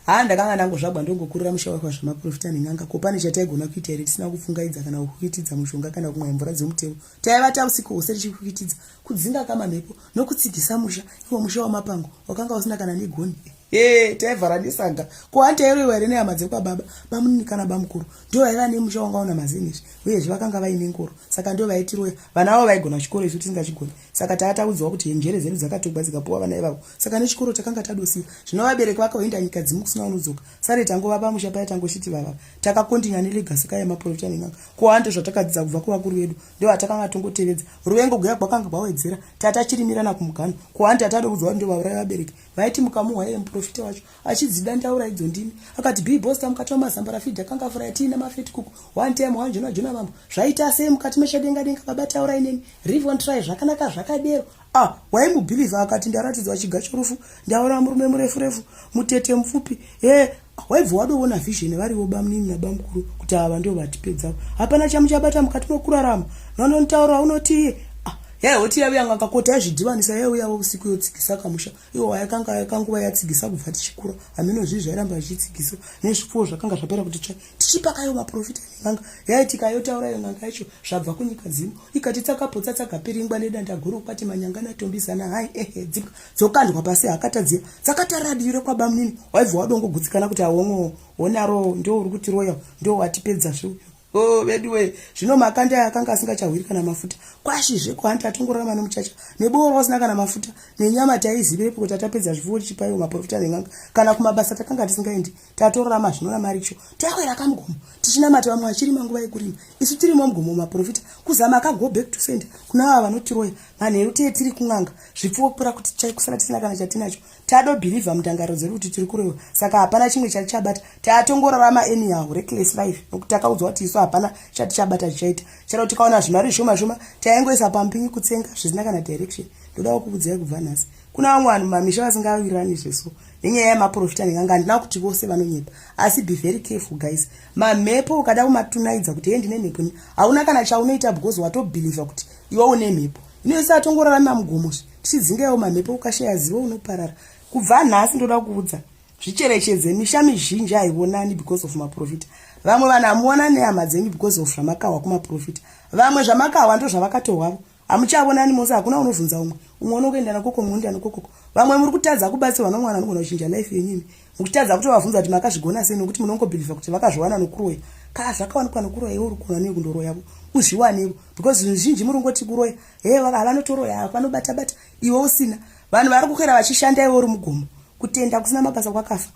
Haa, ndakanga ndangozvagwa ndongokurira musha wekwa zvamaprofita nen'anga. Ko pane chataigona kuita here tisina kupfungaidza kana kukwitidza mushonga kana kumwaya mvura dzomutero? Taivata usiku hwose tichikwitidza, kudzinga kamamhepo nokutsigisa musha. Iwo musha wamapango wakanga usina kana negoni. E, taivhara nesaga. Ko hanti tairoiwa here nehama dzekwababa, bamunini kana bamukuru? Ndo vaiva nemusha wanga una mazenezvi, uyezve vakanga vaine ngoro, saka ndo vaitiroya. Vana vavo vaigona chikoro, isu tisingachigoni, saka taa taudzwa kuti njere dzedu dzakatogwa dzikapuwa vana ivavo, saka nechikoro takanga tadosiya. Zvino vabereki vakaoenda nyika dzimu kusina unodzoka. Sare tangova pamusha paya, tangochiti vava takakontinya nelegacy kaya maprofita nen'anga. Ko handi zvatakadzidza kubva kuvakuru vedu ndo vatakanga tongotevedza. Ruvengo gweya gwakanga gwawedzera, tatachirimirana kumugano. Ko handi tatadoudzwa kuti ndo vauraya vabereki? Vaiti mukamuhwa iye muprofita wacho achidzida ndaura idzo ndimi, akati bbosta mukati wamazambara fidha kanga furaya tiina mafeti kuku one time one jona jona mambo zvaita sei mukati mechadenga denga. Baba, taurai neni rivon try zvakanaka zvakadero. Ah, waimubhilivha. Akati ndaratidzwa chiga chorufu, ndaona murume murefu refu, mutete, mupfupi. E, waibva wadoona vision varivo bamunini nabamukuru kuti ava ndo vatipedzavo. Hapana chamuchabata mukati mokurarama. Vanonitaura unoti iye, ah, yaihoti yauya n'anga koti aizvidhivanisa, yaiuyawo usiku yotsigisa kamusha. Iwo yakanga yakanguva yatsigisa kubva tichikura, hameno zvii zvairamba zvichitsigiswa nezvipfuwo zvakanga zvapera kuti tsvai tichipakayo maprofita nen'anga. Yaitika yotaura iyo n'anga yacho zvabva kunyika dzimu, ikati tsakapotsa tsakapiringwa nedanda guru kwati manyanga natombizana hai ehe dzibwa dzokandwa pasi hakata dziya dzakatarira divi rekwabamunini. Waibva wadongogutsikana kuti awongo honaro ndo uri kutiroya, ndo watipedza zve. O veduwe, zvino makanda aya akanga asingachahwiri kana mafuta kwashizve. Kuhanti atongorarama nomuchacha neboro wasina kana mafuta nenyama. Taizivirepo kuti atapedza zvipfuwo tichipaiwo maprofita nen'anga? Kana kumabasa takanga tisingaendi, tatorarama zvino namaricho. Takwera kamugomo tichinamata, vamwe vachirima nguva yekurima, isu tirimo mugomo maprofita kuzama ka go back to sender kuna ava vanotiroya. Manheru tee tiri kun'anga, zvipfuwo kupera kuti chai, kusara tisina kana chatinacho. Tadobhilivha mundangariro dzedu kuti tiri kuroyiwa, saka hapana chimwe chatichabata. Tatongorarama anyhow, reckless life, nokuti takaudzwa kuti isu hapana chatichabata chichaita. Chero tikaona zvimari zvishoma shoma taingoisa pamupinyi kutsenga zvisina kana direction. Ndoda kukuudzai, kubva nhasi kuna vamwe vanhu mumamisha vasingawirirani zveso nenyaya yemaprofita nen'anga. Handina kuti vose vanonyepa, asi be very careful, guys. Mamhepo ukada kumatunaidza kuti he ndine mhepo, hauna kana chaunoita because watobhilivha kuti iwe une mhepo. Inoisa atongorarama mugomozve tichidzingaiwo mamhepo. Ukashaya zivo unoparara. Kubva nhasi ndoda kuudza, zvicherechedze, misha mizhinji haionani because of maprofita. Vamwe vanhu hamuonani nehama dzenyu because of zvamakahwa kumaprofita. Vamwe zvamakahwa ndo zvavakatohwavo, hamuchavonani mose, hakuna unobvunza umwe. Umwe unokuenda nakoko, umwe unoenda nakokoko. Vamwe muri kutadza kubatsirwa nomwana anogona kuchinja life yenyimi, muchitadza kutovabvunza kuti makazvigona sei, nokuti munongobhilivha kuti vakazviwana nokuroya. Kana zvakawanikwa nokuroya, iwe uri kuona nei kundoroyavo uzviwanevo? Because zvinhu zvinji muri ngoti kuroya, he vanotoroya, vanobata bata, iwe usina. Vanhu vari kukwera vachishanda, iwe uri mugomo. Kutenda kusina mabasa kwakafa.